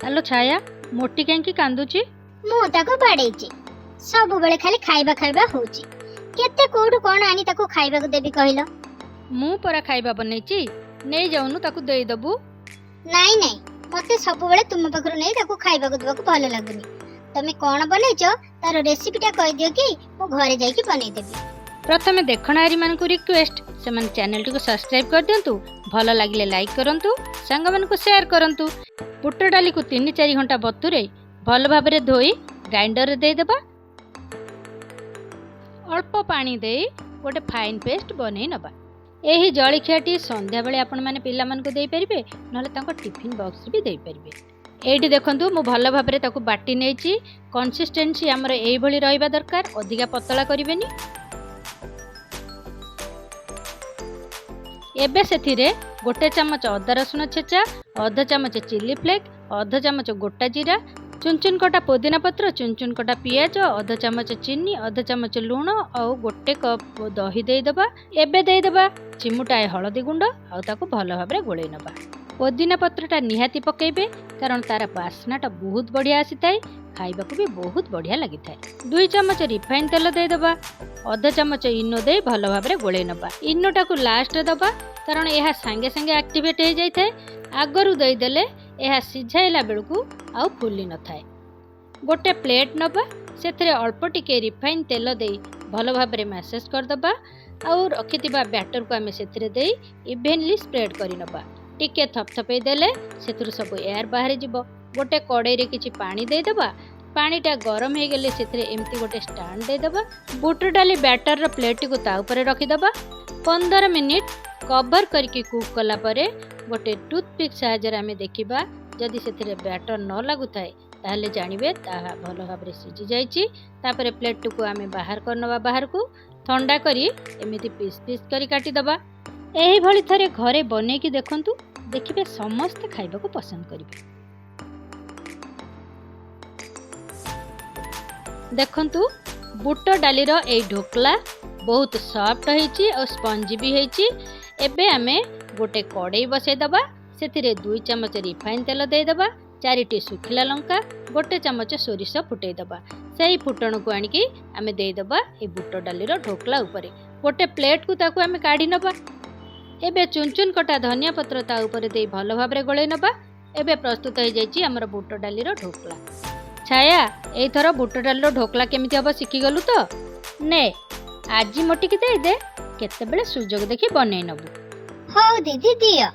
ଆଲୋ ଛାୟା, ମୋଟି କାହିଁକି କାନ୍ଦୁଛି? ମୁଁ ତାକୁ ବାଡେଇଛି। ସବୁବେଳେ ଖାଲି ଖାଇବା ଖାଇବା ହଉଛି। କେତେ କୋଉଠୁ କଣ ଆଣି ତାକୁ ଖାଇବାକୁ ଦେବି କହିଲ? ମୁଁ ପରା ଖାଇବା ବନେଇଛି, ନେଇଯାଉନୁ, ତାକୁ ଦେଇଦବୁ। ନାଇଁ ନାଇଁ, ମତେ ସବୁବେଳେ ତୁମ ପାଖରୁ ନେଇ ତାକୁ ଖାଇବାକୁ ଦେବାକୁ ଭଲ ଲାଗୁନି। ତମେ କଣ ବନେଇଛ ତାର ରେସିପିଟା କହିଦିଅ କି, ମୁଁ ଘରେ ଯାଇକି ବନେଇଦେବି। ପ୍ରଥମେ ଦେଖଣାହାରୀମାନଙ୍କୁ ରିକ୍ୱେଷ୍ଟ, ସେମାନେ ଚ୍ୟାନେଲଟିକୁ ସବସ୍କ୍ରାଇବ୍ କରିଦିଅନ୍ତୁ, ଭଲ ଲାଗିଲେ ଲାଇକ୍ କରନ୍ତୁ, ସାଙ୍ଗମାନଙ୍କୁ ସେୟାର କରନ୍ତୁ। ବୁଟ ଡାଲିକୁ 3-4 ଘଣ୍ଟା ବତୁରେଇ ଭଲ ଭାବରେ ଧୋଇ ଗ୍ରାଇଣ୍ଡରରେ ଦେଇଦେବା। ଅଳ୍ପ ପାଣି ଦେଇ ଗୋଟେ ଫାଇନ୍ ପେଷ୍ଟ ବନେଇ ନେବା। ଏହି ଜଳଖିଆଟି ସନ୍ଧ୍ୟାବେଳେ ଆପଣମାନେ ପିଲାମାନଙ୍କୁ ଦେଇପାରିବେ, ନହେଲେ ତାଙ୍କ ଟିଫିନ୍ ବକ୍ସରେ ବି ଦେଇପାରିବେ। ଏଇଠି ଦେଖନ୍ତୁ, ମୁଁ ଭଲ ଭାବରେ ତାକୁ ବାଟି ନେଇଛି। କନସିଷ୍ଟେନ୍ସି ଆମର ଏଇଭଳି ରହିବା ଦରକାର, ଅଧିକା ପତଳା କରିବେନି। ଏବେ ସେଥିରେ 1 ଚାମଚ ଅଦା ରସୁଣ ଛେଚା, ଅଧ ଚାମଚ ଚିଲି ଫ୍ଲେକ୍, ଅଧ ଚାମଚ ଗୋଟା ଜିରା, ଚୁନ ଚୁନ କଟା ପୋଦିନା ପତ୍ର, ଚୁନ ଚୁନ କଟା ପିଆଜ, ଅଧ ଚାମଚ ଚିନି, ଅଧ ଚାମଚ ଲୁଣ ଆଉ 1 କପ୍ ଦହି ଦେଇଦେବା। ଏବେ ଦେଇଦେବା ଚିମୁଟାଏ ହଳଦୀ ଗୁଣ୍ଡ ଆଉ ତାକୁ ଭଲ ଭାବରେ ଗୋଳେଇ ନେବା। ପୋଦିନା ପତ୍ରଟା ନିହାତି ପକାଇବେ, କାରଣ ତାର ବାସ୍ନାଟା ବହୁତ ବଢ଼ିଆ ଆସିଥାଏ, ଖାଇବାକୁ ବି ବହୁତ ବଢ଼ିଆ ଲାଗିଥାଏ। 2 ଚାମଚ ରିଫାଇନ୍ ତେଲ ଦେଇଦେବା, ଅଧ ଚାମଚ ଇନୋ ଦେଇ ଭଲ ଭାବରେ ଗୋଳେଇ ନେବା। ଇନୋଟାକୁ ଲାଷ୍ଟରେ ଦେବା, କାରଣ ଏହା ସାଙ୍ଗେ ସାଙ୍ଗେ ଆକ୍ଟିଭେଟ୍ ହେଇଯାଇଥାଏ। ଆଗରୁ ଦେଇଦେଲେ ଏହା ସିଝାଇଲା ବେଳକୁ ଆଉ ଫୁଲି ନଥାଏ। ଗୋଟେ ପ୍ଲେଟ୍ ନେବା, ସେଥିରେ ଅଳ୍ପ ଟିକେ ରିଫାଇନ୍ ତେଲ ଦେଇ ଭଲ ଭାବରେ ମ୍ୟାସେଜ୍ କରିଦେବା ଆଉ ରଖିଥିବା ବ୍ୟାଟରକୁ ଆମେ ସେଥିରେ ଦେଇ ଇଭେନଲି ସ୍ପ୍ରେଡ୍ କରିନେବା। ଟିକେ ଥପଥପେଇ ଦେଲେ ସେଥିରୁ ସବୁ ଏୟାର ବାହାରିଯିବ। ଗୋଟେ କଡ଼େଇରେ କିଛି ପାଣି ଦେଇଦେବା। ପାଣିଟା ଗରମ ହେଇଗଲେ ସେଥିରେ ଏମିତି ଗୋଟେ ଷ୍ଟାଣ୍ଡ ଦେଇଦେବା। ବୁଟ ଡାଲି ବ୍ୟାଟରର ପ୍ଲେଟ୍ଟିକୁ ତା ଉପରେ ରଖିଦେବା। 15 ମିନିଟ୍ କଭର କରିକି କୁକ୍ କଲା ପରେ ଗୋଟେ ଟୁଥପିକ୍ ସାହାଯ୍ୟରେ ଆମେ ଦେଖିବା, ଯଦି ସେଥିରେ ବ୍ୟାଟର ନ ଲାଗୁଥାଏ ତାହେଲେ ଜାଣିବେ ତାହା ଭଲ ଭାବରେ ସିଝି ଯାଇଛି। ତାପରେ ପ୍ଲେଟ୍ଟିକୁ ଆମେ ବାହାର କରିନେବା, ବାହାରକୁ ଥଣ୍ଡା କରି ଏମିତି ପିସ୍ ପିସ୍ କରି କାଟିଦେବା। ଏହିଭଳି ଥରେ ଘରେ ବନେଇକି ଦେଖନ୍ତୁ, ଦେଖିବେ ସମସ୍ତେ ଖାଇବାକୁ ପସନ୍ଦ କରିବେ। ଦେଖନ୍ତୁ, ବୁଟ ଡାଲିର ଏଇ ଢୋକଲା ବହୁତ ସଫ୍ଟ ହେଇଛି ଆଉ ସ୍ପଞ୍ଜି ବି ହେଇଛି। ଏବେ ଆମେ ଗୋଟେ କଡ଼େଇ ବସେଇଦେବା, ସେଥିରେ 2 ଚାମଚ ରିଫାଇନ୍ ତେଲ ଦେଇଦେବା, 4ଟି ଶୁଖିଲା ଲଙ୍କା, 1 ଚାମଚ ସୋରିଷ ଫୁଟେଇଦେବା। ସେଇ ଫୁଟଣକୁ ଆଣିକି ଆମେ ଦେଇଦେବା ଏଇ ବୁଟ ଡାଲିର ଢୋକଲା ଉପରେ। ଗୋଟେ ପ୍ଲେଟ୍କୁ ତାକୁ ଆମେ କାଢ଼ି ନେବା। ଏବେ ଚୁନ ଚୁନ କଟା ଧନିଆ ପତ୍ର ତା ଉପରେ ଦେଇ ଭଲ ଭାବରେ ଗୋଳେଇ ନେବା। ଏବେ ପ୍ରସ୍ତୁତ ହେଇଯାଇଛି ଆମର ବୁଟ ଡାଲିର ଢୋକଲା। ଛାୟା, ଏଇଥର ବୁଟ ଡାଲିର ଢୋକଲା କେମିତି ହବ ଶିଖିଗଲୁ ତ? ନେ, ଆଜି ମୋଟିକି ଦେଇଦେ, କେତେବେଳେ ସୁଯୋଗ ଦେଖି ବନେଇ ନେବୁ। ହଉ ଦିଦି, ଦିଅ।